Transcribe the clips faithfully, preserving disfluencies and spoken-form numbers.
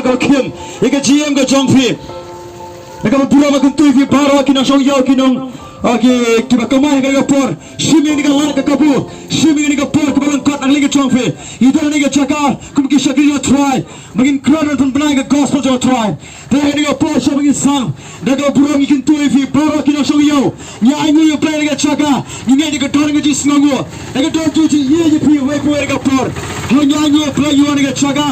Ka khim ïa ka jingim ka jong phi. Ïa kaba burom nga kyntu ïa phi baroh ki nongshong ïew, ki nong, ah, ki, kiba kamai ha kane ka por. Shim ïa kane ka lad ka kabu, shim ïa kane ka por kaba lyngkot na ka liang ka jong phi. Ngi don ha kane ka jaka kum ki shakri jong U Trai, ba ngin kren ban pynbna ïa ka gospel jong U Trai. Te ha kane ka por sha ba ngin sdang, da kaba burom ngi kyntu ïa phi baroh ki nongshong ïew. Ngi ainguh ïa U Blei ha kane ka jaka. Ngi ngeit ïa ka don ka jingsngewnguh, ïa ka don ka jingïeit ïa phi iwei pa iwei ha kane ka por. Hynrei ngi ainguh ïa U Blei ïa kane ka jaka,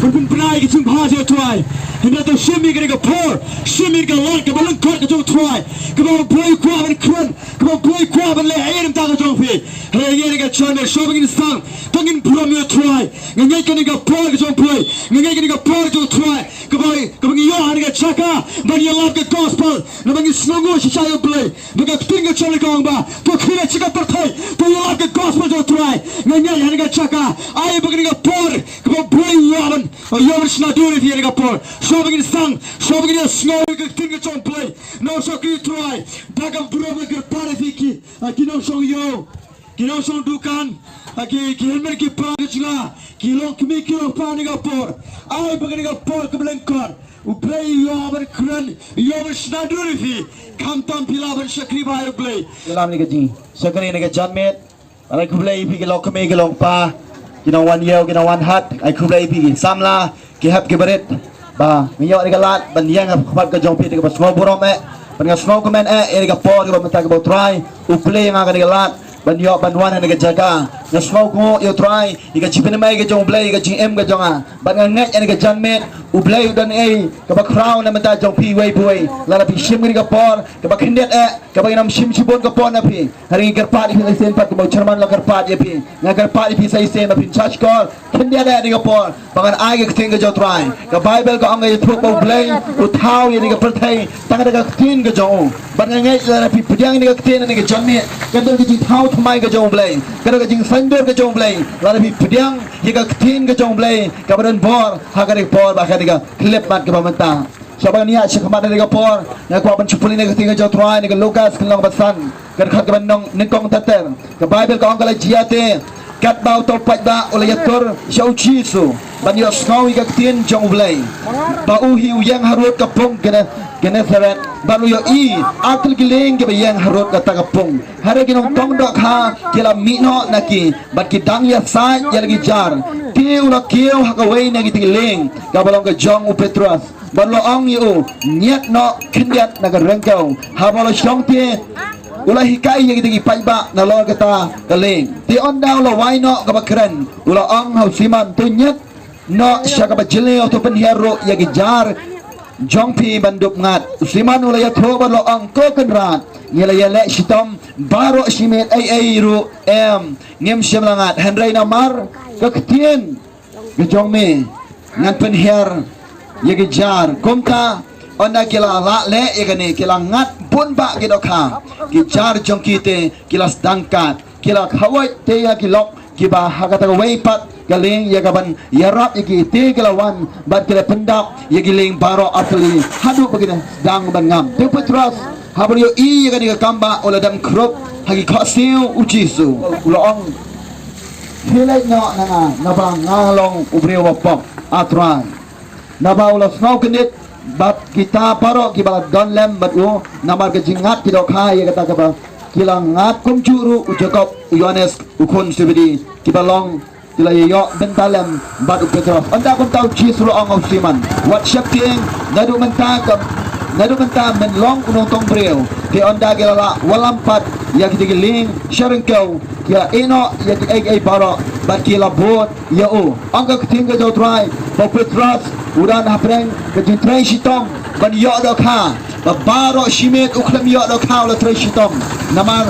ban pynbna ïa ka jingbha jong U Trai. Hynrei to shim ïa kane ka por, shim ïa ka lad kaba lyngkot ka jong U Trai, kaba U Blei u kwah ban kren, kaba U Blei u kwah ban leh ha ka bynta ka jong phi. Hynrei ïa kane ka janmiet sha ba ngin sdang, to ngin burom ïa U Trai. Nga ngeit kane ka por ka jong U Blei, nga ngeit kane ka por ka jong U Trai, kaba, kaba ngi ïoh ha kane ka jaka ban ïalap ka gospel, naba ngi sngewnguh shisha ïa U Blei. Ba ka ktien ka jong U Blei ka ong ba to khie sha ka pyrthei, to ïalap ka gospel jong U Trai. Nga ngeit ha kane ka jaka, ai ba kane ka por kaba U Blei u ïoh ban, u ïoh ban shna dur ïa phi ha kane ka por. Sha ba ngin sdang, sha ba ngin ïa sngew ïa ka ktien ka jong U Blei. Nongshakri U Trai, da kaba burom nga kyrpad ïa phi ki, ah, ki nongshong ïew, ki nongshong dukan, ah, ki, ki hynmen ki para ka jong nga, ki long kmie ki long kpa ha kane ka por. Ai ba kane ka por kaba lyngkot U Blei u ïoh ban kren, u ïoh ban shna dur ïa phi. Khamtam phi lah ban shakri bha ïa U Blei. Ïalam ïa ka jingshakri ha kane ka janmiet. Ai khublei ïa phi ki long kmie ki long kpa, ki nongwan ïew ki nongwan hat. Ai khublei ïa phi ki samla, ki hep ki barit, ba ngi ïoh ïa ka lad ban ïeng ha khmat ka jong phi da kaba sngew burom eh, ban nga sngewkmen eh ïa ka por kaba mynta kaba U Trai u plie ïa nga kane ka lad ban ïoh ban wan ha kane ka jaka. Nga sngewkmen ïa U Trai ïa ka jingpynmai ka jong U Blei ïa ka jingim ka jong nga. Ban nga ngeit ïa kane ka janmiet U Blei u don ei kaba khraw na bynta jong phi iwei pa iwei. Lada phi shim kane ka por kaba khyndiat eh, kaba ngin ym shim shibun ka por na phi. Hynrei ngi kyrpad ïa phi sa shisien pat kumba u chairman u la kyrpad ïa phi. Nga kyrpad ïa phi sa shisien ba phin shah shkor khyndiat eh ha kane ka por, ba ngan ai ka ktien ka jong U Trai. Ka Baibl ka ong, ka ïathuh ba U Blei u thaw ïa kane ka pyrthei tang da ka ktien ka jong u. Bad nga ngeit lada phi pdiang ïa kane ka ktien ha kane ka janmiet, kan don ka jingthaw thymmai ka jong U Blei, kan don ka jingsaiñdur ka jong U Blei lada phi pdiang ïa ka ktien ka jong U Blei kaba don bor ha kane ka por bad ha kane ka khyllipmat kaba mynta. Sha ba ngan ïaid sha khmat ha kane ka por, nga kwah ban shu pule na ka ktien ka jong U Trai na ka Lukas ka lynnong ba san, ka dkhot kaba nyngkong ter ter. Ka Baibl ka ong, ka la jia te, katba uta u paidbah u la ïatur sha U Jisu ban ïohsngew ïa ka ktien jong U Blei, ba u hi u ïeng harud ka pung Gene-, Genesaret, bad u ïohi artylli ki lieng kiba ïeng harud kata ka pung. Hynrei ki nongtong dohkha ki la mih noh na ki bad ki dang ïasaid ïa la ki jar. Te u la kiew ha kawei na kita ki lieng, kaba long ka jong u Petros. Bad u la ong ïa u, ñiad noh khyndiat na ka ryngkew. Haba u la shong te, u la hikai ïa kita ki paidbah nalor kata ka lieng. Te ynda u la wai noh kaba kren, u la ong ha u Simon, to ñiad noh sha kaba jylliew, to pynhiar ruh ïa ki jar jong phi ban dup ngat. U Simon u la ïathuh bad u la ong, ko Kynrad, ngi la ïaleh shitom baroh shi miet, ei ei ruh em ngim shym la ngat, hynrei namar ka ktien ka jong me ngan pynhiar ïa ki jar. Kumta ynda ki la lah leh ïa kane, ki la ngat bun bah ki dohkha, ki jar jong ki te ki la sdang kat, ki la khawoit te ïa ki lok kiba ha kata kawei pat ka lieng ïa kaban ïarap ïa ki. Te ki la wan bad ki la pyndap ïa ki lieng baroh artylli haduh ba ki dang sdang ban ngam. Te u Petros haba u ïohi ïa kane ka kam bah u la dem khrup ha ki khohsiew u Jisu, u la ong, khie leit noh na nga, naba nga long u briew ba pop, A Trai. Naba u la sngew kyndit bad kita baroh kiba la don lem bad u namar ka jingngat ki dohkha ïa kata kaba ki la ngat, kumjuh ruh u Jakob, u Ïohannes u khun Sebedi, kiba long ki la ïa ïoh bynta lem bad u Petros. Ynda kumta u Jisu u la ong ha u Simon, wat sheptieng, naduh mynta ka, naduh mynta men long u nongtong briew. Te ynda ki la lah wallam pat ïa kita ki lieng sha ryngkew, ki la ïeh noh ïa kiei kiei baroh bad ki la bud ïa u. Ong ka ktien ka jong u Trai ba u Petros u don hapdeng ka jingtrei shitom ban ïoh dohkha, ba baroh shi miet u khlem ïoh dohkha u la trei shitom. Namar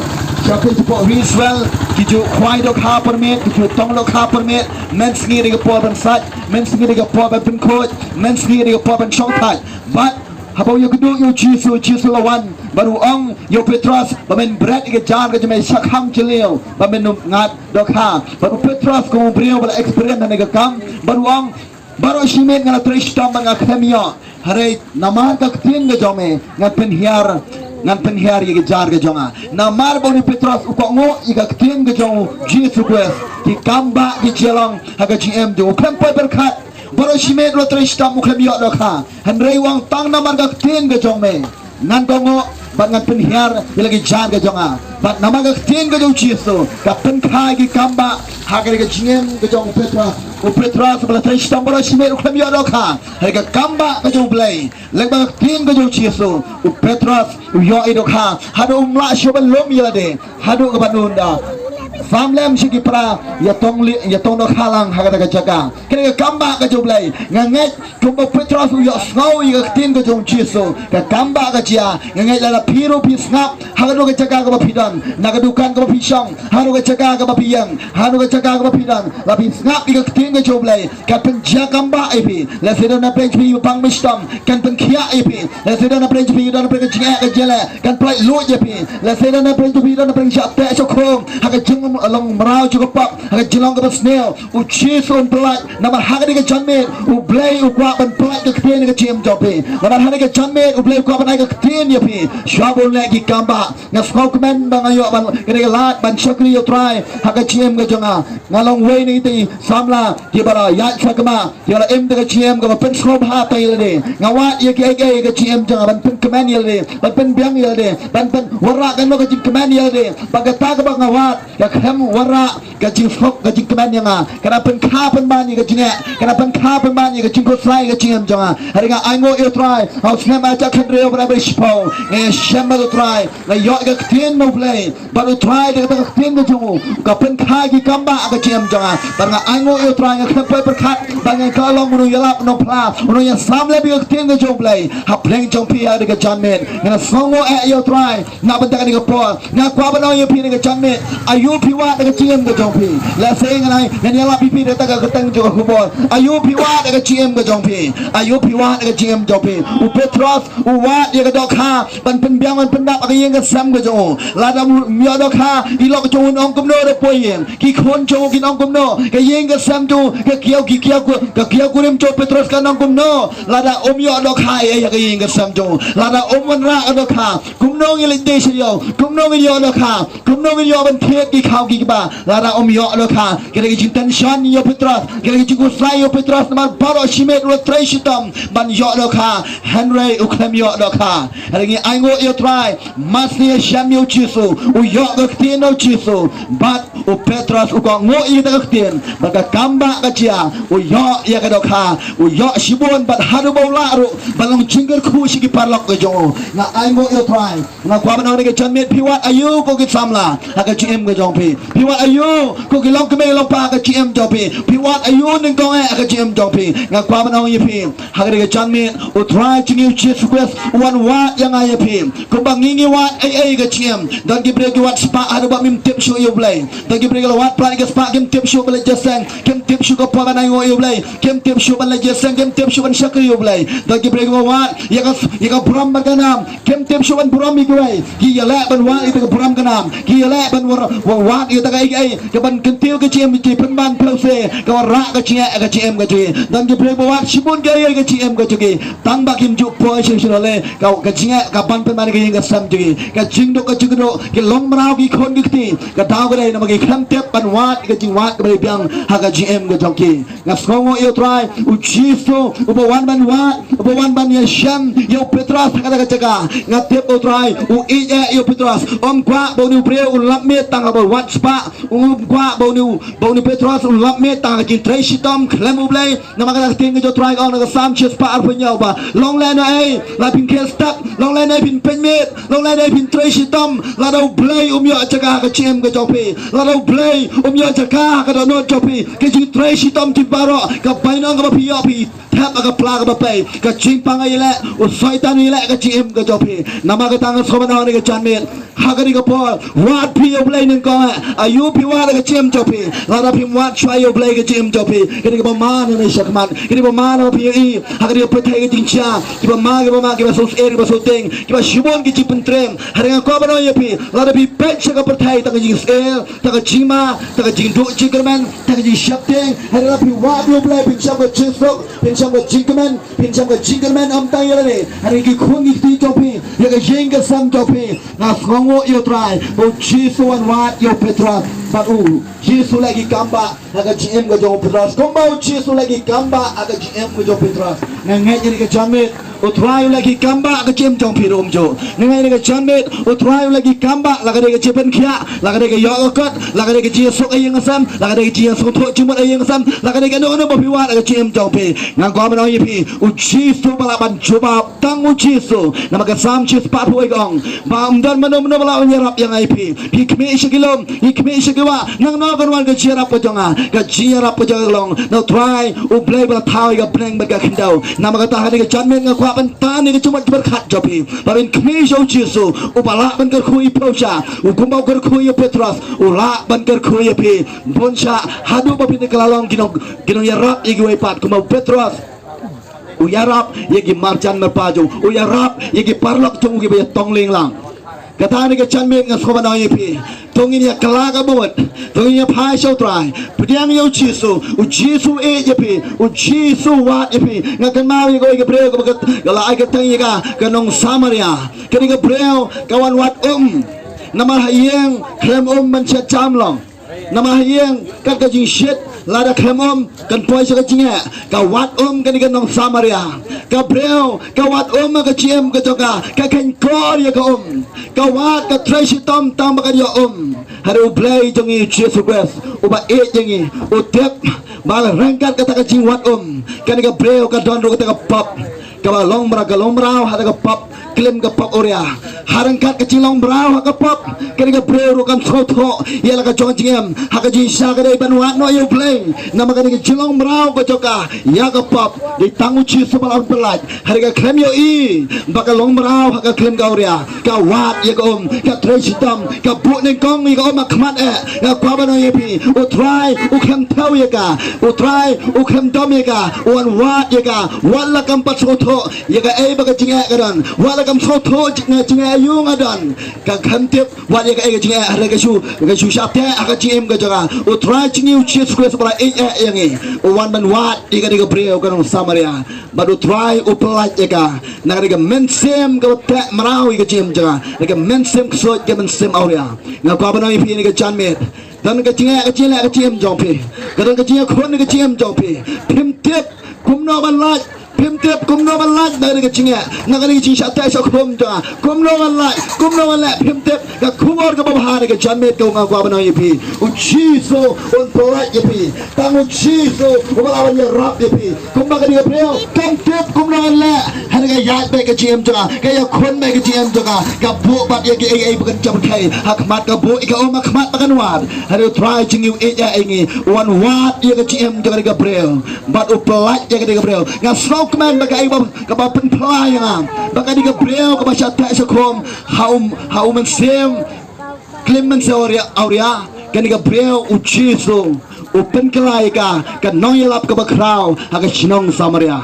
sha phi, shapoh ri Israel ki ju khwai dohkha pyrmit, ki ju tong dohkha pyrmit, mynsngi da ka por ban sait, mynsngi da ka por ban pynkhuid, mynsngi da ka por ban shongthait. Bad haba u ïakynduh ïa u Jisu, u Jisu u la wan bad u ong ïa u Petros ba men bret ïa ka jar ka jong me shakham jylliew ba men ym ngat dohkha. Bad u Petros kum u briew ba la experience ha kane ka kam, bad u ong, baroh shi miet nga la trei shitom bad nga khlem ïoh. Hynrei namar ka ktien ka jong me ngan pynhiar, ngan pynhiar ïa ka jar ka jong nga. Namar ba une u Petros u kohnguh ïa ka ktien ka jong u Jisu Khrist, ki kam bah ki jia long ha ka jingim jong u. Khlem poi pyrkhat Baroh shi miet u la trei shitom u khlem ïoh dohkha. Hynrei u ong tang namar ka ktien ka jong me ngan kohnguh bad ngan pynhiar ïa la ki jaiñ ka jong nga. Bad namar ka ktien ka jong u Jisu ka pynkha ïa ki kambah ha kane ka jingim ka jong u Petros. U Petros ba la trei shitom baroh shi miet u khlem ïoh dohkha. Hynrei ka kambah ka jong u Blei lyngba ka ktien ka jong u Jisu, u Petros u ïoh ïa dohkha. Haduh um lah shuh ban lum ïa lade. Haduh kaba un da sam lem sha ki para ïa tong li, ïa tong dohkha lang ha kata ka jaka. Kane ka kambah ka jong u Blei. Nga ngeit kumba u Petros u ïohsngew ïa ka ktien ka jong u Jisu, ka kambah ka jia. Nga ngeit lada phi ruh phi sngap ha kano ka jaka kaba phi don, na ka dukan kaba phi shong, ha kano ka jaka kaba phi ïeng, ha kano ka jaka kaba phi don, lada phi sngap ïa ka ktien ka jong u Blei, kan pynjia kambah ïa phi. Lehse don na pdeng jong phi ba pang ba shitom, kan pynkhiah ïa phi. Lehse don na pdeng jong phi, don na pdeng ka jingeh ka jingeh, kan pynlait luid ïa phi. Lehse don na pdeng jong phi, don na pdeng shah teh shah khum ha ka jinglong mraw jong ka pop, ha ka jinglong kaba sniew. U Jisu un pynlait namar ha kane ka janmiet u Blei u kwah ban pynlait ka ktien ka jingim jong phi. Namar ha kane ka janmiet u Blei u kwah ban ai ka ktien ïa phi. Shuwa ba un leh ki kambah, nga sngewkmen ba nga ïoh ban, kane ka lad ban shakri ïa u Trai ha ka jingim ka jong nga. Nga long uwei na kitei samla kiba la ïaid sakma, kiba la im da ka jingim kaba pynsngewbha ïa lade. Nga wad ïa kiei kiei ka jingim jong nga ban pynkmen ïa lade, ban pynbiang ïa lade, ban pynwanrah kano ka jingkmen ïa lade. Ba kata kaba nga wad ka khlem wanrah ka jingsuk ka jingkmen ïa nga, ka dang pynkha pynban ïa ka jingeh, ka dang pynkha pynban ïa ka jingkhuslai ka jingim jong nga. Hynrei nga ainguh ïa u Trai ha u snem ar hajar khathynriew bad ar hajar shiphew, nga ïashem bad u Trai, nga ïoh ïa ka ktien na u Blei. Bad u Trai da kata ka ktien ka jong u ka pynkha ki kambah ha ka jingim jong nga. Bad nga ainguh ïa u Trai, nga khlem poi pyrkhat ba nga ka long u nongïalap, u nongphla, u nongïasam lem ïa ka ktien ka jong u Blei. Hapdeng jong phi ha kane ka janmiet nga sngewnguh eh ïa u Trai na bynta kane ka por. Nga kwah ban ong ïa phi ha kane ka janmiet, aïu phi wad ha ka jingim ka jong phi? Lehse nga nai ngan ïalap ïa phi da kata ka kyrteng jong ka khubor, aïu phi wad ha ka jingim ka jong phi? Aïu phi wad ha ka jingim jong phi? U Petros u wad ïa ka dohkha ban pynbiang ban pyndap ha ka ïing ka sem ka jong u. Lada um ïoh dohkha, i lok jong u un ong kumno da poi ïing? Ki khun jong u kin ong kumno? Ka ïing ka sem jong u, ka kiaw ki kiaw, ka kiaw kurim jong u Petros kan ong kumno lada um ïoh dohkha ïa ka ïing ka sem jong u? Lada um wanrah ka dohkha, kumno ngin leit die sha ïew? Kumno ngin ïoh dohkha? Kumno ngin ïoh ban thied ki khaw ki kba lada um ïoh dohkha? Kane ka jingtension ïa u Petros, kane ka jingkhuslai ïa u Petros namar baroh shi miet u la trei shitom ban ïoh dohkha, hynrei u khlem ïoh dohkha. Hynrei ngi ainguh ïa u Trai, mar shu ïashem ïa u Jisu, u ïoh ka ktien na u Jisu, bad u Petros u kohnguh ïa ka ktien, bad ka kambah ka jia, u ïoh ïa ka dohkha, u ïoh shibun bad haduh ba u lah ruh ban long jingkyrkhu sha ki paralok ka jong u. Nga ainguh ïa u Trai. Nga kwah ban ong ha kane ka janmiet, phi wad aïu ko ki samla ha ka jingim ka jong phi? Phi wad aïu ko ki longkmie longkpa ha ka jingim jong phi? Phi wad aïu nyngkong eh ha ka jingim jong phi? Nga kwah ban ong ïa phi ha kane ka janmiet, u Trai jong ngi u Jisu Khrist u wan wad ïa nga ïa phi. Kumba ngi ngi wad ei ei ha ka jingim, don ki briew ki wad spah haduh ba kim tip shuh ïa u Blei. Don ki briew ki la wad palat ïa ka spah, kim tip shuh ban leit jingïaseng, kim tip shuh ka por ban ainguh ïa u Blei, kim tip shuh ban leit jingïaseng, kim tip shuh ban shakri ïa u Blei. Don ki briew ki la wad ïa ka, ïa ka burom bad ka nam, kim tip shuh ban burom ïa kiwei. Ki ïaleh ban wad ïa ka burom ka nam, ki ïaleh ban wa-, wa-, wad ïa ka ei ei ka ban kyntiew ka jingim, ki pynban pynban ka wanrah ka jingeh ka jingim ka jong ki. Don ki briew ba wad shibun ka ei ei ka jingim ka jong ki, tang ba kim ju poi shuh shuh lei, ka, ka jingeh ka ban pynban ka ïing ka sem jong ki, ka jingduk ka jingduk, ki long mraw ki khun ki kti, ka daw ka dei namar ki khlem tip ban wad ka jingwad kaba biang ha ka jingim ka jong ki. Nga sngewnguh ïa u Trai, u Jisu, uba wan ban wad, uba wan ban ïashem ïa u Petros ha kata ka jaka. Nga tip u Trai u ïeit eh ïa u Petros. Um kwah ba une u briew un lap miet tang haba wad spah. Um kwah ba une u, ba une u Petros un lap miet tang ha ka jingtrei shitom khlem u Blei. Namar kata ka ktien ka jong u Trai ka ong ha ka Salm shispah arphew hynñiew ba long lehnohei lada phin khie step, long lehnohei phin peit miet, long lehnohei phin trei shitom, lada u Blei um ïoh jaka ha ka jingim ka jong phi, lada u Blei um ïoh jaka ha ka dohnud jong phi, ka jingtrei shitom jong phi baroh, ka bainong kaba phi ïoh phi thep ha ka pla kaba pei, ka jingpang ka ïaleh, u Soitan u ïaleh ha ka jingim ka jong phi. Namar kata nga sngewbha ban ong ha kane ka janmiet, ha kane ka por, wad phi ïa u Blei nyngkong eh. Aïu phi wad ha ka jingim jong phi? Lada phim wad shuwa ïa u Blei ha ka jingim jong phi, ka dei kaba ma nangne shakhmat, ka dei kaba ma na ba phi ïohi ha kane ka pyrthei ka jingjia, kiba ma, kiba ma, kiba sngewsih, kiba sngewtieng, kiba shibun ki jingpyntriem. Hynrei nga kwah ban ong ïa phi, lada phi peit sha ka pyrthei tang ka jingsngewsih, tang ka jingma, tang ka jingduh jingkyrmen, tang ka jingsheptieng, hynrei lada phi wad ïa u Blei, phin shem ka jingsuk, phin shem ka jingkmen, phin shem ka jingkmen, ym tang ïa lade, hynrei ki khun ki kti jong phi, ïa ka ïing ka sem jong phi. Nga sngewnguh ïa u Trai ba u Jisu u wan wad ïa u Petros. Bad u Jisu u la ïoh ki kambah ha ka jingim ka jong u Petros. Kumba u Jisu u la ïoh ki kambah ha ka jingim ka jong u Petros, nga ngeit ïa kane ka janmiet U Trai u la ïoh ki kambah ha ka jingim jong phi ruh kumjuh. Nga ngeit ïa kane ka janmiet U Trai u la ïoh ki kambah, la ka dei ka jingpynkhiah, la ka dei ka ïoh ka kot, la ka dei ka jingsuk ha ïing ha sem, la ka dei ka jingsngewthuh jingmut ha ïing ha sem, la ka dei kano kano ba phi wad ha ka jingim jong phi. Nga kwah ban ong ïa phi, u Jisu u lah ban jubab. Tang u Jisu. Namar ka Salm shispah phew wei ka ong ba ym don mano mano ba lah ban ïarap ïa nga ïa phi. Phi khmih sha ki lum, phi khmih sha ki wah, nangno kan wan ka jingïarap ka jong nga? Ka jingïarap ka jong nga ka long na U Trai U Blei ba la thaw ïa ka bneng bad ka khyndew. Namar kata ha kane ka janmiet nga kwah ban tan ïa ka jingmut jingpyrkhat jong phi ba phin khmih sha u Jisu, uba lah ban kyrkhu ïa phi shisha. U kumba u kyrkhu ïa u Petros, u lah ban kyrkhu ïa phi bun sha, haduh ba phin da kylla long ki nong, ki nongïarap ïa kiwei pat kumba u Petros. U ïarap ïa ki marjan marpa jong u, u ïarap ïa ki paralok jong u kiba ïatong lieng lang. Kata ha kane ka janmiet nga sngewbha ban ong ïa phi, to ngin ïa kylla ka mut, to ngin ïa phai sha U Trai. Pdiang ïa u Jisu, u Jisu u ïeit ïa phi, u Jisu u wad ïa phi. Nga kynmaw ïa kawei ka briew kaba ka, ka la ai kyrteng ïa ka, ka nong Samaria. Kane ka briew ka wan wad um. Namar ha ïing khlem um ban shet jam lang. Namar ha ïing kat ka jingshit, lada khlem um kan poi sha ka jingeh. Ka wad um kane ka nong Samaria. Ka briew ka wad um ha ka jingim ka jong ka, ka kheiñ kor ïa ka um. Ka wad, ka trei shitom tang ba kan ïoh um. Hynrei U Blei jong ngi u Jisu Khrist uba ïeit ïa ngi, u tip ba ryngkat kata ka jingwad um, kane ka briew ka don ruh kata ka pop. Kaba long mraw, ka long mraw ha kata ka pop, klim ka pop awria. Ha ryngkat ka jinglong mraw ha ka pop, kane ka briew ruh kan sngewthuh ïa la ka jong ka jingim, ha ka jingshisha ka dei ban wad noh ïa U Blei. Namar kane ka jinglong mraw ka jong ka ïa ka pop, dei tang u Jisu ba lah ban pyllait. Hynrei ka khlem ïohi ba ka long mraw ha ka klim ka awria. Ka wad ïa ka um, ka trei shitom, ka buh nyngkong ïa ka um ha khmat eh. Nga kwah ban ong ïa phi, U Trai u khlem thew ïa ka, U Trai u khlem dom ïa ka, u wan wad ïa ka. Wat la kam pat sngewthuh ïa kaei ba ka jingeh ka don, wat la kam sngewthuh jing, jingeh aïu nga don, ka khlem tip wat ïa kaei ka jingeh, hynrei ka shu, ka shu shah teh ha ka jingim ka jong ka. U Trai jong ngi u Jisu Khrist uba la ïeit eh ïa ngi, u wan ban wad ïa kane ka briew ka nong Samaria. Bad U Trai u pyllait ïa ka na kane ka mynsiem kaba teh mraw ïa ka jingim jong ka, na ka mynsiem ksuid, ka mynsiem awria. Nga kwah ban ong ïa phi ha kane ka janmiet, don ka jingeh, ka jingleh, ka jingim jong phi, ka don ka jingeh khun ka jingim jong phi. Phim tip kumno ban lait, phim tip kumno ban lait na kane ka jingeh, na kane ka jingshah teh shah khum jong ka. Kumno ban lait, kumno ban leh, phim tip. Ka khubor kaba bha ha kane ka janmiet ka, nga kwah ban ong ïa phi, u Jisu un pyllait ïa phi. Tang u Jisu uba lah ban ïarap ïa phi. Kumba kane ka briew kam tip kumno ban leh, hynrei ka ïaid beit ka jingim jong ka, ka ïakhun beit ka jingim jong ka, ka buh pat ïa kiei kiei ba kan jam khei ha khmat, ka buh ïa ka um ha khmat ba kan wad. Hynrei U Trai jong ngi u ïeit ïa ngi, u wan wad ïa ka jingim jong kane ka briew bad u pyllait ïa kane ka briew. Nga sngewkmen ba kaei ba, kaba pynphla ïa nga ba kane ka briew kaba shah teh shah khum ha u, ha u mynsiem klim mynsiem awria, awria, kane ka briew u Jisu u pynkylla ïa ka, ka nongïalap kaba khraw ha ka shnong Samaria.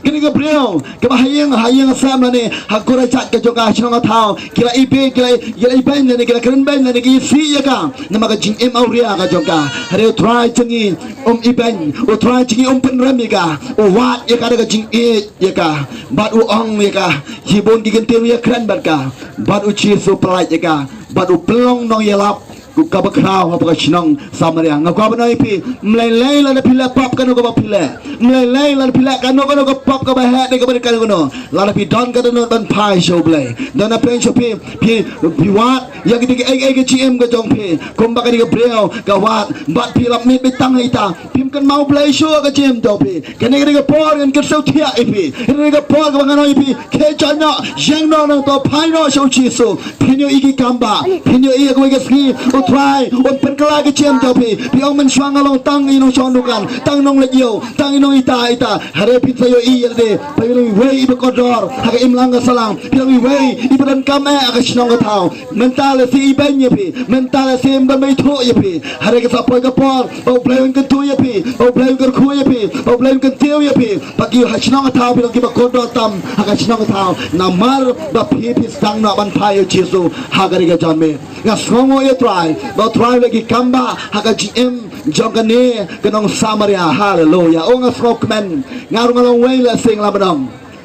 Kane ka briew kaba ha ïing, ha ïing ha sem lane ha ka jait ka jong ka, ha shnong ha thaw, ki la ibeiñ, ki la, ki la ibeiñ lane ki la kren beiñ lane ki isih ïa ka namar ka jingim awria ka jong ka. Hynrei U Trai jong ngi um ibeiñ, U Trai jong ngi um pynrem ïa ka, u wad ïa ka da ka jingïeit ïa ka bad u ong ïa ka, shibun ki kyntiew ïa kren bad ka, bad u Jisu u pyllait ïa ka bad u pynlong nongïalap kaba khraw ha ka shnong Samaria. Nga kwah ban ong ïa phi, ym lei lei lada phi leh pap kano kaba phi leh, ym lei lei lada phi leh kano kano ka pap kaba heh ne kaba rit kano kano, lada phi don ka dohnud ban phai sha U Blei, don na pyrshah phi, phi, phi wad ïa kine kiei kiei ka jingim ka jong phi kumba kane ka briew ka wad, bad phi lap miet beit tang ha ita. Phim kynmaw Blei shuh ha ka jingim jong phi. Kane ka dei ka por ngan kynsew thiah ïa phi. Kane ka dei ka por kaba ngan ong ïa phi, khie jaiñ noh, ïeng noh nangta, phai noh sha u Jisu. Phin ïohi ki kambah, phin ïohi ha kawei ka sngi U Trai un pynkylla ka jingim jong phi. Phi ong, mynshuwa nga long tang i nongshong dukan, tang nongleit ïew, tang i nong ita ita. Hynrei phin sa ïohi ïa lade, phi long iwei iba kordor ha ka imlang ka sahlang, phi long iwei iba donkam eh ha ka shnong ka thaw. Mynta lehse ibeiñ ïa phi, mynta lehse ym don ba ithuh ïa phi. Hynrei ka sa poi ka por ba U Blei un kyntu ïa phi, ba U Blei un kyrkhu ïa phi, ba U Blei un kyntiew ïa phi, ba ki ha shnong ha thaw phi long kiba kordor tam ha ka shnong ha thaw, namar ba phi, phi sdang noh ban phai ïa u Jisu ha kane ka janmiet. Nga sngewnguh ïa U Trai ba U Trai u leh ki kambah ha ka jingim jong kane ka nong Samaria. Haleluya. O, nga sngewkmen. Nga ruh nga long uwei, lehse nga lah ban ong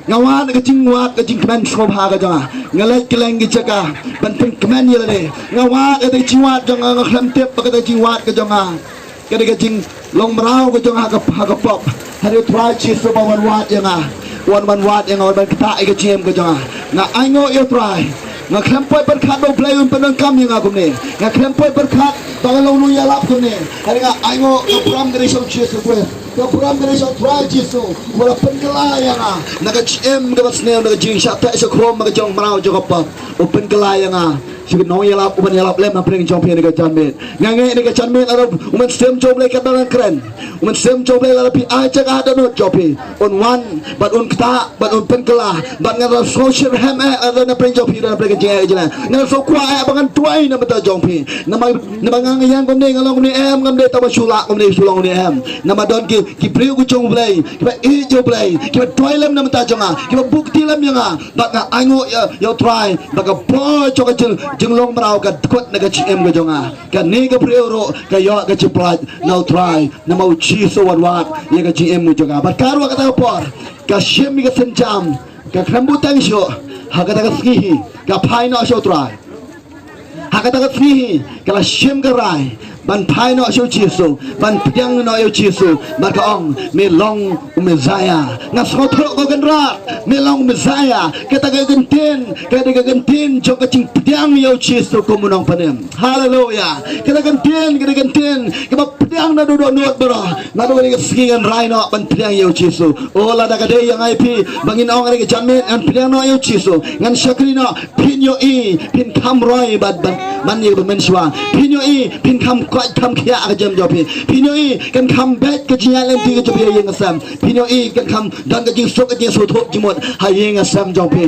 Nga wad ka jingwad ka jingkmen sngewbha ka jong nga. Nga leit kylleng ki jaka ban pynkmen ïa lade. Nga wad ka jingwad jong nga, nga khlem tip ba ka jingwad ka jong nga ka dei ka jinglong mraw ka jong nga ha ka, ha ka pop. Hynrei U Trai Jisu ba wan wad ïa nga, wan, wan wad ïa nga, wan ban ktah ïa ka jingim ka jong nga. Nga ainguh ïa U Trai. Nga khlem poi pyrkhat ba U Blei un pyndonkam ïa nga kumne. Nga khlem poi pyrkhat ba nga long nongïalap kumne. Hynrei nga ainguh, ka burom ka dei sha U Jisu Khrist. Ka burom ka dei sha U Trai Jisu, uba la pynkylla ïa nga na ka jingim kaba sniew, na ka jingshah teh shah khrom, na ka jinglong mraw jong ka pop. U pynkylla ïa nga sha ka nongïalap, u ban ïalap lem hapdeng jong phi ha kane ka janmiet. Nga ngeit ha kane ka janmiet, lada U Mynsiem jong U Blei katba ngan kren, U Mynsiem jong U Blei lada phi ai jaka ha dohnud jong phi, un wan bad un ktah bad un pynkylla. Bad nga la sngewsih hem eh, eh, na pdeng jong phi, na pdeng ka jingeh jong nga. Nga la sngewkwah eh ba ngan duwai na bynta jong phi. Namar, namar nga ïeng kumne, nga long kumne em, ngam dei tang ba shu lah kumne, shu long kumne em. Namar don ki, ki briew ki jong U Blei, kiba ïeit ïa U Blei, kiba duwai lem na bynta jong nga, kiba buh kti lem ïa nga. Bad nga ainguh ïa, ïa U Trai ba ka bor jong ka jing, jinglong mraw ka dkut na ka jingim ka jong nga. Kane ka briew ruh ka ïoh ka jingpynlait na U Trai, namar U Jisu u wan wad ïa ka jingim ka jong nga. Bad ka ruh kata ka por ka shim ïa ka sienjam, ka khlem buhteng shuh. Ha kata ka sngi hi ka phai noh sha U Trai. Ha kata ka sngi hi ka la shim ka rai ban phai noh sha U Jisu, ban pdiang noh ïa U Jisu. Bad ka ong, me long u Messaïah. Nga sngewthuh ko Kynrad, me long u Messaïah. Kata ka kyntien ka dei ka kyntien jong ka jingpdiang ïa U Jisu kum u Nongpynim. Haleluya. Kata ka kyntien ka dei ka kyntien kaba pdiang naduh dohnud baroh. Naduh kane ka sngi ngan rai noh ban pdiang ïa U Jisu. O, lada ka dei ïa nga ïa phi ba ngin ong ha kane ka janmiet ngan pdiang noh ïa U Jisu, ngan shakri noh, phin ïohi phin kham roi bad ban man ïa ka mynshuwa. Phin ïohi phin kham koit kham khiah ha ka jingim jong phi. Phin ïohi kan kham beit ka jingïaid lynti ka jong phi ha ïing ha sem. Phin ïohi kan kham don ka jingsuk ka jingsngewthuh jingmut ha ïing ha sem jong phi.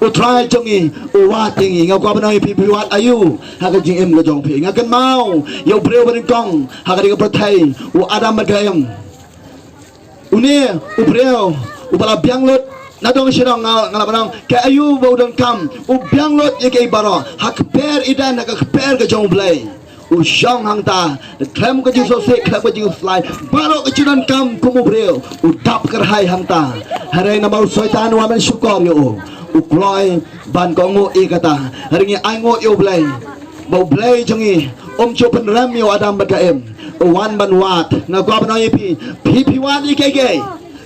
U Trai jong ngi u wad ïa ngi. Nga kwah ban ong ïa phi, phi wad aïu ha ka jingim ka jong phi? Nga kynmaw ïa u briew ba nyngkong ha kane ka pyrthei, u Adam bad ka Im. Une u briew uba la biang lut na dong sha dong, nga, nga lah ban ong, kaei ba u donkam? U biang lut ïa kiei baroh. Ha kper Eden, ha ka kper ka jong U Blei, u shong hangta, khlem ka jingsngewsih, khlem ka jingslai, baroh ka jingdonkam kum u briew u dap kyrhai hangta. Hynrei namar u Soitan u wan ban shukor ïa u, u kloi ban kohnguh ïa kata. Hynrei ngi ainguh ïa U Blei ba U Blei jong ngi um ju pynrem ïa u Adam bad ka Im, u wan ban wad. Nga kwah ban ong ïa phi, phi, phi wad ïa kiei kiei?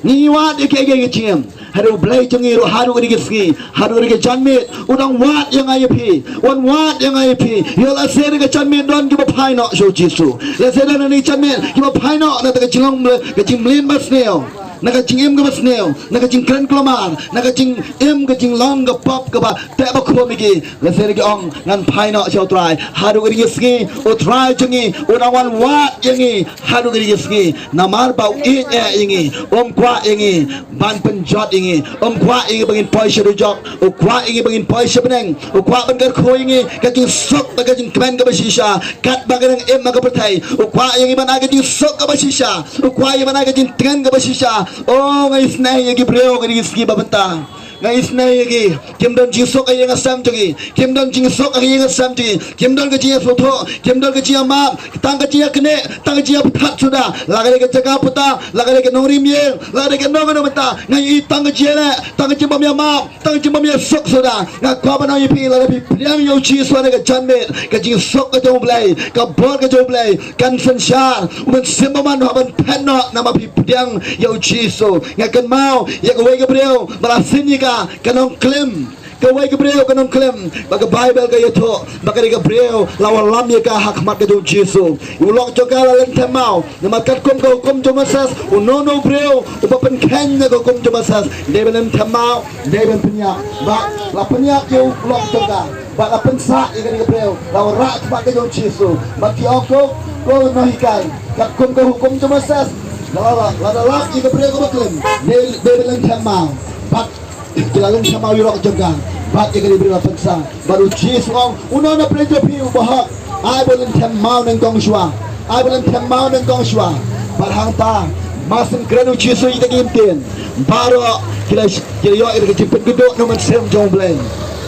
Ngi wad ïa kiei kiei ha ka jingim? Hynrei U Blei jong ngi ruh haduh kane ka sngi, haduh kane ka janmiet, u dang wad ïa nga ïa phi. U wan wad ïa nga ïa phi. Ïoh lehse ha kane ka janmiet don kiba phai noh sha U Jisu. Lehse don ha kane ka janmiet kiba phai noh na kata ka jinglong, ka jingmlien basniew, na ka jingim kaba sniew, na ka jingkren kulmar, na ka jingim ka jinglong ka pop kaba teh ba khum ïa ki. Lehse ki ong, ngan phai noh sha U Trai. Haduh kane ka sngi U Trai jong ngi u dang wan wad ïa ngi. Haduh kane ka sngi namar ba u ïeit eh ïa ngi, um kwah ïa ngi ban pynjot ïa ngi, um kwah ïa ngi ba ngin poi sha dujok. U kwah ïa ngi ba ngin poi sha bneng. U kwah ban kyrkhu ïa ngi ka jingsuk bad ka jingkmen kaba shisha katba ka dang im ha ka pyrthei. U kwah ïa ngi ban ai ka jingsuk kaba shisha. U kwah ïa ngi ban ai ka jingtngen kaba shisha. O, nga isynei ïa ki briew kane ka sngi ba mynta. Nga isynei ïa ki, kim don jingsuk ha ïing ha sem jong ki. Kim don jingsuk ha ïing ha sem jong ki. Kim don ka jingïasngewthuh, kim don ka jingïamap, tang ka jingïaknieh, tang ka jingïapyrkhat suda. La ka dei ka jaka puta, la ka dei ka nongrim ïing, la ka dei kano kano mynta, nga ïohi tang ka jingïaleh, tang ka jingbym ïamap, tang ka jingbym ïasuk suda. Nga kwah ban ong ïa phi, lada phi pdiang ïa U Jisu ha kane ka janmiet, ka jingsuk ka jong U Blei, ka bor ka jong U Blei kan synshar. U Mynsiem Bakhuid u hap ban phet noh namar phi pdiang ïa U Jisu. Nga kynmaw ïa kawei ka briew ba la syn ïa ka, ka nongklim. Kawei ka briew ka nongklim ba ka Baibl ka ïathuh ba kane ka briew la wallam ïa ka ha khmat ka jong U Jisu. U lok jong ka la lynthem maw, namar katkum ka hukum jong Moses, uno uno u briew uba pynkheiñ na ka hukum jong Moses dei ban lynthem maw, dei ban pynïap. Bad la pynïap ïa u lok jong ka, bad la pynsah ïa kane ka briew, la wanrah khmat ka jong U Jisu. Bad ki ong, ko, ko nonghikai, katkum ka hukum jong Moses, la, la, la, la lap ïa ka briew kaba klim, dei, dei ban lynthem maw. Bad ki la lynthem maw ïa u lok jong ka. Bad ïa kane ka briew la pynsah. Bad U Jisu u ong, uno na pdeng jong phi uba hok, ai ba lynthem maw nyngkong shuwa. Ai ba lynthem maw nyngkong shuwa. Bad hangta, mar syn kren U Jisu ïa kita ki ktien, baroh ki la, ki la ïoh ïa ka jingpynkhuid na U Mynsiem jong U Blei.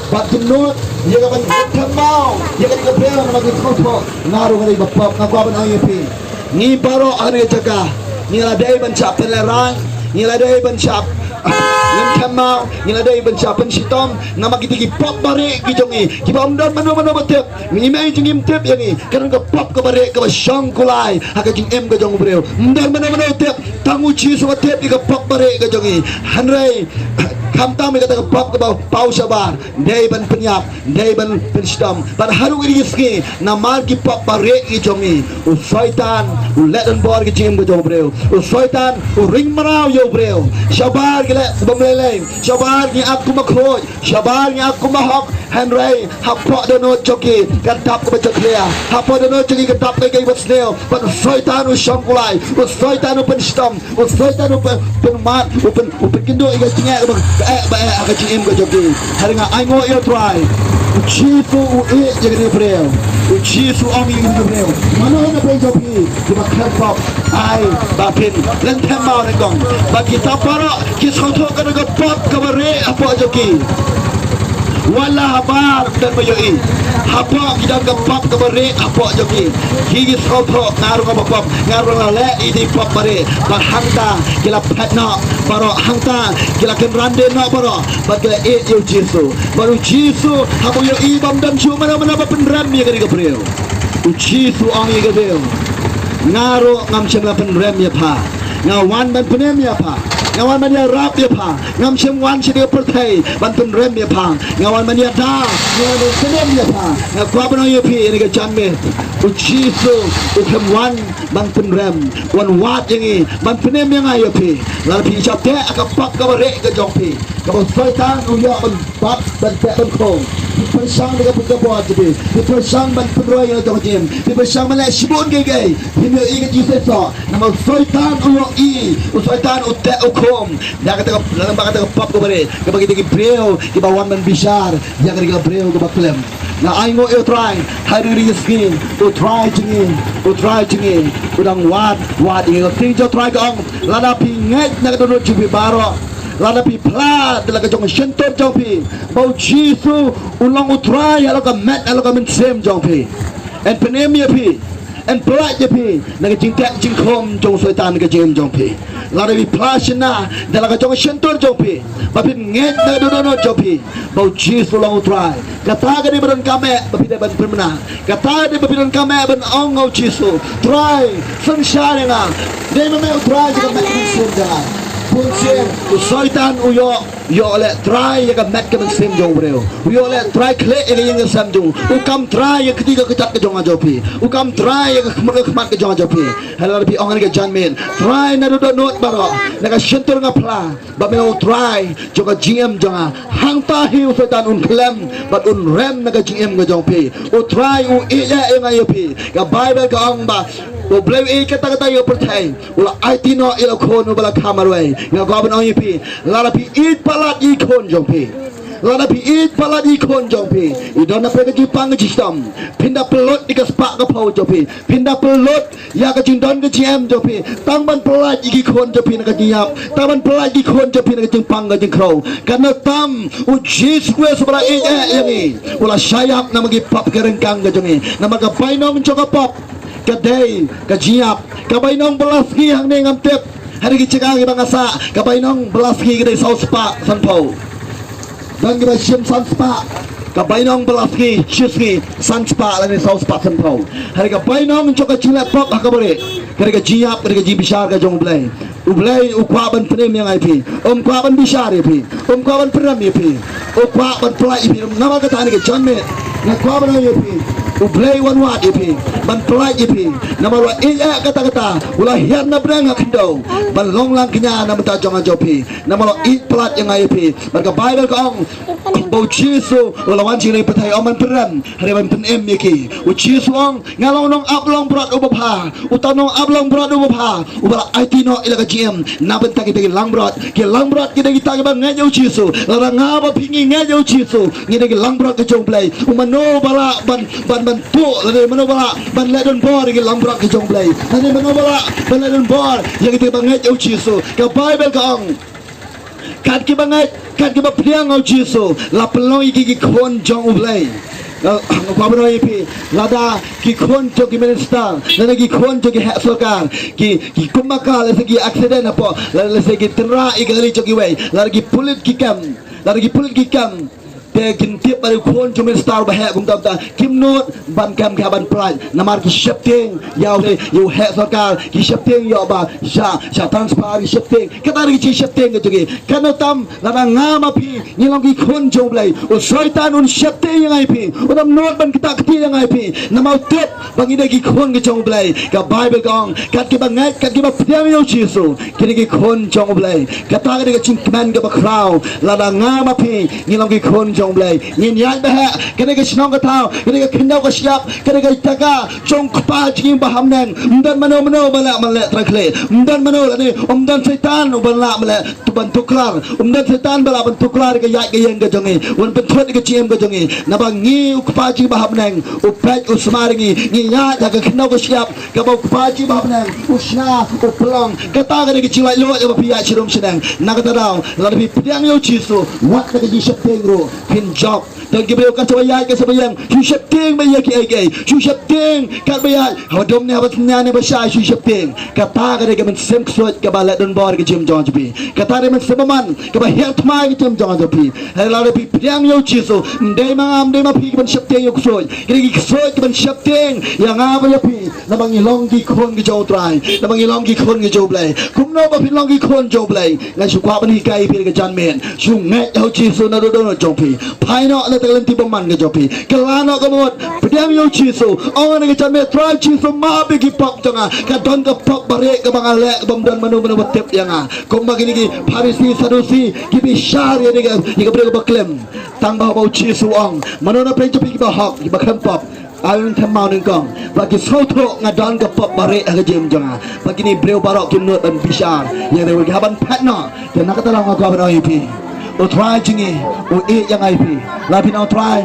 Bad ki nud ïa ka ban lynthem maw ïa kane ka briew namar ki sngewthuh nga ruh nga dei ba pop. Nga kwah ban ong ïa phi, ngi baroh ha kane ka jaka, ngi la dei ban shah pynlehrain, ngi la dei ban shah Ngim kynmaw, ngi la dei ban shah pynshitom namar kita ki pop ba rieh ki jong ngi, kiba ym don mano mano ba tip. Ngi mei jong ngi ym tip ïa ngi, ka don ka pop kaba rieh kaba shong kulai ha ka jingim ka jong u briew. Ym don mano mano tip, tang u Jisu ba tip ïa ka pop ba rieh ka jong ngi. Hynrei khamtam ïa kata ka pop kaba paw shabar, dei ban pynïap, dei ban pynshitom. Bad haduh kine ki sngi, namar ki pop ba rieh ki jong ngi, u Soitan u leh donbor ki jingim ka jong u briew. U Soitan u ring mraw ïa u briew. Shabar ki leh bym lei lei, shabar ki ap kumba khuid, shabar ki ap kumba hok. Hynrei hapoh dohnud jong ki ka dap kaba jakhlia, hapoh dohnud jong ki ka dap kaei kaei ba sniew. Bad u Soitan u shong kulai, u Soitan u pynshitom, u Soitan u pyn, pynmat, u pyn, u pynkynduh ïa ka jingeh ba, ba eh, ba eh ha ka jingim ka jong ki. Hynrei nga ainguh ïa u Trai. U Jisu u ïeit ïa kane ka briew. U Jisu u ong ïa kane ka briew, mano na pdeng jong phi kiba khlem pop, ai ba phin lynthem maw ne kong. Bad kita baroh ki sngewthuh ka don ka pop kaba rieh hapoh jong ki. Wat la habar ym don ba ïohi, hapoh ki don ka pop kaba rieh hapoh jong ki. Ki, ki sngewthuh, nga ruh nga ba pop, nga ruh nga leh ïa ki pop ba rieh. Bad hangta ki la phet noh baroh, hangta ki la kynran dien noh baroh. Bad ki la ïeit ïa u Jisu. Bad u Jisu haba u ïohi ba ym don shuh mano mano ba pynrem ïa kane ka briew, u Jisu u ong ïa ka briew, nga ruh ngam shym la pynrem ïa pha. Nga wan ban pynim ïa pha. Nga wan ban ïarap ïa pha. Ngam shym wan sha kane ka pyrthei ban pynrem ïa pha. Nga wan ban ïada, nga wan ban pynim ïa pha. Nga kwah ban ong ïa phi ïa kane ka janmiet, u Jisu u khlem wan ban pynrem, u wan wad ïa ngi, ban pynim ïa nga ïa phi. Lada phi shah teh ha ka pop kaba rieh ka jong phi, kaba u Soitan u ïoh ban bat, ban teh, ban khong, phi pyrshang da ka bor jong phi, phi pyrshang ban pynroi ïa la jong ka jingim, phi pyrshang ban leh shibun kiei kiei, phim ïohi ka jingseisoh. Namar u Soitan u ïohi, u Soitan u teh u khong ïa kata ka, lada ba kata ka pop kaba rieh, kaba kita ki briew kiba wan ban bishar ïa kata ka briew kaba khlem. Nga ainguh ïa u Trai, ha kine ki sngi, u Trai jong ngi, u Trai jong ngi u dang wad, wad ïa ngi. Ka ktien jong u Trai ka ong, lada phi ngeit na ka dohnud jong phi baroh, lada phi phla da la ka jong ka shyntur jong phi ba u Jisu u long u Trai halor ka met, halor ka mynsiem jong phi, yn pynim ïa phi, yn pyllait ïa phi na ka jingteh jingkhum jong u Soitan na ka jingim jong phi. Lada phi phla shynna da la ka jong ka shyntur jong phi, ba phin ngeit na ka dohnud jong phi ba u Jisu u long u Trai, kata ka dei ba donkam eh ba phi dei ban pynbna. Kata ka dei ba phi donkam eh ban ong ha u Jisu, Trai, synshar ïa nga. Dei ma me u Trai jong ka met ka mynsiem jong nga. Bun sien u Soitan u ïoh, ïoh leh trai ïa ka met ka mynsiem jong u briew. U ïoh leh trai khlieh ïa ka ïing ka sem jong u. U kam trai ïa ka kti ka kjat ka jong nga jong phi. U kam trai ïa ka khmat ka khmat ka jong nga jong phi. Hynrei lada phi ong ha kane ka janmiet, Trai, naduh dohnud baroh, na ka shyntur nga phla ba me long u Trai jong ka jingim jong nga, hangta hi u Soitan un khlem bad un rem na ka jingim ka jong phi. U Trai u ïeit eh ïa nga ïa phi. Ka Baibl ka ong ba U Blei u ïeit katta katta ïa ka pyrthei, u la aiti noh ïa la u Khun uba la kha marwei. Nga kwah ban ong ïa phi, lada phi ïeit palat ïa i khun jong phi, lada phi ïeit palat ïa i khun jong phi, i don na pdeng ka jingpang ka jingshitom, phin da pynlut ïa ka spah ka phew jong phi, phin da pynlut ïa ka jingdon ka jingem jong phi, tang ban pyllait ïa ki khun jong phi na ka jingïap, tang ban pyllait ïa ki khun jong phi na ka jingpang ka jingkhrew. Kane tam u Jisu Khrist uba la ïeit eh ïa ngi, u la shah ïap namar ki pop ki ryngkang ka jong ngi. Namar ka bainong jong ka pop ka dei ka jingïap. Ka bainong ba la sngi hangne ngam tip ha ki jaka kiba nga sah, ka bainong ba la sngi ka dei saw spah sanphew. Don kiba shim san spah. Ka bainong ba la sngi, shi sngi, san spah lane saw spah sanphew. Hynrei ka bainong jong ka jingleh pop ha kaba rieh, ka dei ka jingïap, ka dei ka jingbishar ka jong U Blei. U Blei u kwah ban pynim ïa nga ïa phi, um kwah ban bishar ïa phi, um kwah ban pynrem ïa phi. U kwah ban pyllait ïa phi. Namar kata ha kane ka janmiet nga kwah ban ong ïa phi, U Blei u wan wad ïa phi, ban pyllait ïa phi. Namar u la ïeit eh katta katta, u la hiar na bneng ha khyndew ban long langkñia na bynta jong nga jong phi. Namar u la ïeit palat ïa nga ïa phi. Bad ka Baibl ka ong ba u Jisu u la wan sha kane ka pyrthei ym ban pynrem, hynrei ban pynim ïa ki. U Jisu u ong, nga long u nongap langbrot uba bha. Uta u nongap langbrot uba bha uba la aiti noh ïa la ka jingim na bynta kita ki langbrot. Ki langbrot ki dei kita kiba ngeit ïa u Jisu. Lada nga bad phi ngi ngeit ïa u Jisu, ngi dei ki langbrot ka jong U Blei. U mano ba lah ban, ban, ban tuh, lane mano ba lah ban leh donbor ïa ki langbrot ka jong U Blei? Lane mano ba lah ban leh donbor ïa kita kiba ngeit ïa u Jisu? Ka Baibl ka ong, kat kiba ngeit, kat kiba pdiang ha u Jisu, la pynlong ïa ki ki khun jong U Blei. Nga kwah ban ong ïa phi, lada ki khun jong ki minister, lada ki khun jong ki heh sorkar ki, ki kumba ka, lehse ki accident hapoh, lada lehse ki tynrah ïa ka kali jong kiwei, lada ki pulit ki kem, lada ki pulit ki kem, te kin tip ba u khun jong minister ba heh kumta kumta, kim nud ban kem, ki hap ban pyllait. Namar ki sheptieng ïa u, ïa u heh sorkar, ki sheptieng ïa u ba shah, shah transfer, ki sheptieng. Kata ka dei ka jingsheptieng ka jong ki. Katno tam lada nga ma phi ngi long ki khun jong u Blei, u Soitan un sheptieng ïa nga ïa phi, un ym nud ban ktah kti ïa nga ïa phi. Namar u tip ba ngi dei ki khun ki jong u Blei. Ka Baibl ka ong, kat kiba ngeit, kat kiba pdiang ïa u Jisu, ki dei ki khun jong u Blei. Kata ka dei ka jingkmen kaba khraw. Lada nga ma phi ngi long ki khun jong u Blei, ngin ïaid ba heh. Ka dei ka shnong ka thaw, ka dei ka khyndew ka shyiap, ka dei ka jaka jong u Kpa jong ngi ba ha bneng. Ym don mano mano ba lah ban leh trai khlieh. Ym don mano lane ym don Soitan uba lah ban leh, tu ban tuklar. Ym don Soitan ba lah ban tuklar ïa ka ïaid ka ïeng ka jong ngi, ban pynthut ïa ka jingim ka jong ngi. Naba ngi, u Kpa jong ngi ba ha bneng u peit u sumar ïa ngi. Ngi ïaid ha ka khyndew ka shyiap kaba u Kpa jong ngi ba ha bneng u shna, u pynlong. Kata ka dei ka jinglaitluid ïa ba phi ïaid sharum shaneng. Na kata ka daw lada phi pdiang ïa u Jisu, wat la ka jingsheptieng ruh phin jop. Don ki briew kat shaba ïaid, kat shaba ïeng, shu sheptieng ba ïa kiei kiei, shu sheptieng kat ba ïaid, haba dum ne, haba synñia ne, ba shai, shu sheptieng. Kata ka dei ka mynsiem ksuid kaba leh donbor ka jingim jong nga jong phi. Kata ka dei mynsiem bymman kaba hiar thma ka jingim jong nga jong phi. Hynrei lada phi pdiang ïa u Jisu, ym dei ma nga, ym dei ma phi ki ban sheptieng ïa u ksuid. Ki dei ki ksuid ki ban sheptieng ïa nga bad ïa phi. Naba ngi long ki khun ki jong u Trai, naba ngi long ki khun ki jong u Blei. Kumno ba phin long ki khun jong u Blei? Nga shu kwah ban hikai ïa phi da ka janmiet. Shu ngeit ïa u Jisu na dohnud jong phi. Phai noh na ka lynti bymman ka jong phi. Kylla noh ka mut. Pdiang ïa u Jisu. Ong ha ka janmiet, Trai Jisu, map ïa ki pop jong nga. Ka don ka pop ba rieh kaba nga leh, kaba ym don mano mano ba tip ïa nga. Kumba kine ki Pharisi, Sadusi ki bishar ïa kine ki, ïa ki briew ba klim. Tang ba haba u Jisu u ong, mano na pdeng jong phi kiba hok, kiba khlem pop? Ai, un kynmaw nyngkong ba ki sngewthuh nga don ka pop ba rieh ha ka jingim jong nga. Ba kine briew baroh kim nud ban bishar ïa nga, ki hap ban phet noh. Te na kata ka daw nga kwah ban ong ïa phi, u Trai jong ngi u ïeit ïa nga ïa phi. Lada phi ong, Trai,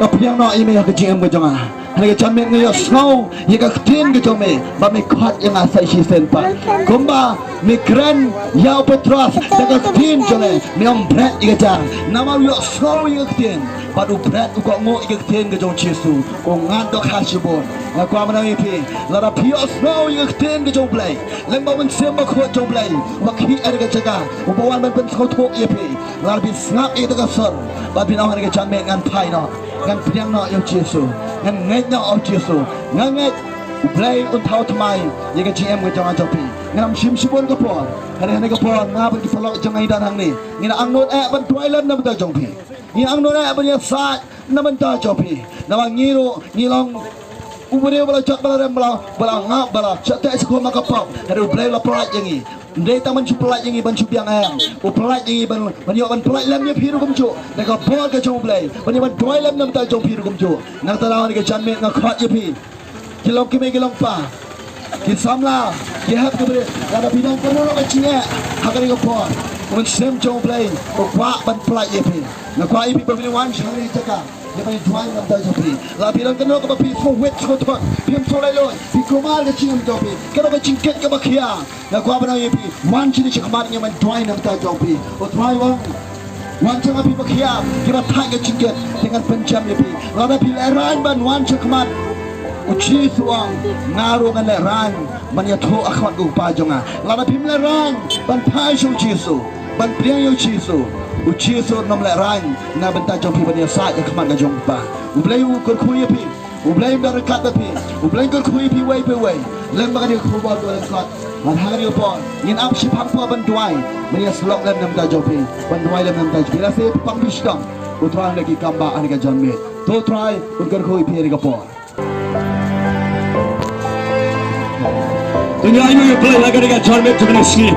pdiang noh ïa me ha ka jingim ka jong nga. Ha kane ka janmiet nga ïohsngew ïa ka ktien ka jong me ba me khot ïa nga sa shisien pat. Kumba me kren ïa u Petros da ka ktien jong me, me ong, bret ïa ka jar. Namar u ïohsngew ïa ka ktien bad u bret, u kohnguh ïa ka ktien ka jong u Jisu, u ngat dohkha shibun. Nga kwah ban ong ïa phi, lada phi ïohsngew ïa ka ktien ka jong u Blei, lem bad u Mynsiem Bakhuid jong u Blei uba khmih ha kane ka jaka, uba wan ban pynsngewthuh ïa phi, lada phi sngap ïa kata ka sur bad phi ong ha kane ka janmiet, ngan phai noh, ngan pdiang noh ïa u Jisu, ngan ngeit noh ïa u Jisu. Nga ngeit u Blei un thaw thymmai ïa ka jingim ka jong nga jong phi. Ngam shim shibun ka por, hynrei ha kane ka por nga bad ki paralok jong nga ngi don hangne, ngi angnud eh ban duwai lem na ka bynta jong phi. Ngi angnud eh ban ïasaid na ka bynta jong phi. Namar ngi ruh ngi long u briew ba la jot, ba la rem, ba la, ba la ngap, ba la shah teh sha khum ka pop. Hynrei u Blei u la pyllait ïa ngi. Ym dei tang ban shu pyllait ïa ngi ban shu biang, em. U pyllait ïa ngi ban, ban ïoh ban pyllait lem ïa phi ruh kumjuh da ka bor ka jong u Blei, ban ïoh ban duwai lem na ka bynta jong phi ruh kumjuh. Na kata ka daw ha kane ka janmiet nga khot ïa phi, ki long kmie, ki long kpa, ki samla, ki hep ki barit, lada phi don kano kano ka jingeh ha kane ka por, u Mynsiem jong u Blei u kwah ban pyllait ïa phi. Nga kwah ïa phi ba phin wan sha kane ka jaka, ïa ban duwai na ka bynta jong phi. Lada phi don kano kaba phi sngewwit sngewthut, phim sngewlai lut, phi kulmar ka jingim jong phi, kano ka jingkit kaba khia, nga kwah ban ong ïa phi, wan shane sha khmat, ngin ïa ban duwai na ka bynta jong phi. U Trai u ong, wan sha nga phi ba khia, kiba thait ka jingkit, te ngan pynjem ïa phi. Lada phi lehraiñ ban wan sha khmat, u Jisu u ong, nga ruh ngan lehraiñ ban ïathuh ha khmat u Kpa jong nga. Lada phim lehraiñ ban phai sha u Jisu, ban pdiang ïa u Jisu, u Jisu un ym lehraiñ na ka bynta jong phi ban ïasaid ha khmat ka jong u Kpa. U Blei u kyrkhu ïa phi. U Blei u don ryngkat bad phi. U Blei u kyrkhu ïa phi uwei pa uwei. Lem bad kane ka khubor kaba lyngkot. Bad ha kane ka por ngin ap shiphang por ban duwai, ban ïasyllok lem na ka bynta jong phi, ban duwai lem na ka bynta jong phi. Lehse phi pang phi shitom, u Trai un leh ki kam bah ha kane ka janmiet. To u Trai un kyrkhu ïa phi ha kane ka por. To ngin ïa ïohi ïa u Blei ha kane ka janmiet jong kane ka sngi.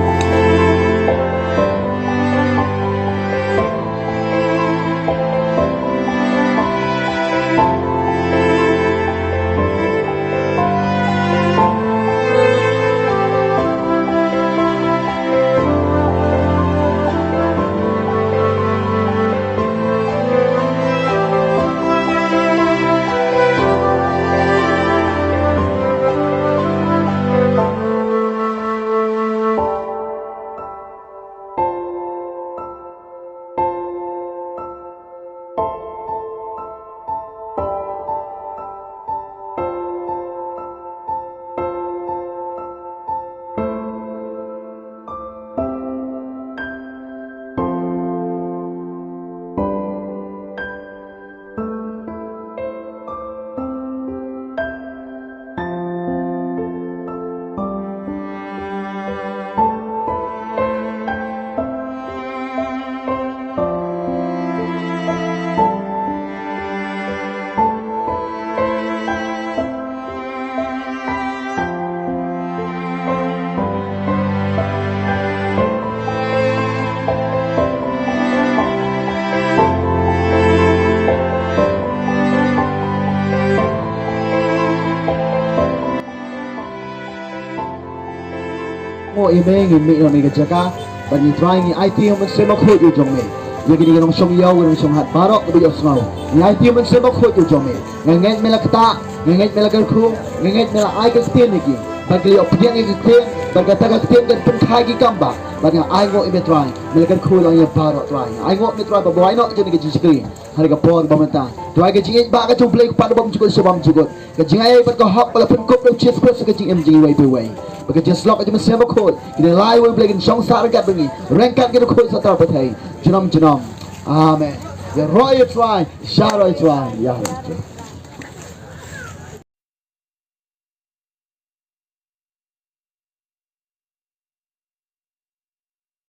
Amen. Ngi mih na kane ka jaka bad ngi Trai ngi aiti ïa u Mynsiem Bakhuid u jong me. Ïa kine ki nongshong ïew, ki nongshong hat baroh kiba ïohsngew, ngi aiti ïa u Mynsiem Bakhuid u jong me. Nga ngeit me la ktah, nga ngeit me la kyrkhu, nga ngeit me la ai ka ktien ïa ki. Bad ki la ïoh pdiang ïa ka ktien, bad kata ka ktien kan pynkhie ki kam bah. Bad nga ainguh ïa me Trai, me la kyrkhu lang ïa baroh Trai. Nga ainguh ïa me Trai ba buh ïa ngi ïa kane ka jingshakri ha kane ka por ba mynta. Trai ka jingïeit ba ka jong U Blei ka pat bymjukut sha bymjukut. Ka jingai bad ka hok ba la pynkup da U Jisu Khrist ka jingim jong ngi iwei pa iwei. Bad ka jingïasyllok ka jong U Mynsiem Bakhuid kin ïalai ïa U Blei, kin shong sah ryngkat bad ngi, ryngkat kin khuid sha ka pyrthei junom junom. Amen. Ïaroh ïa U Trai, ïaroh ïa U Trai, ïaroh ïa U Trai.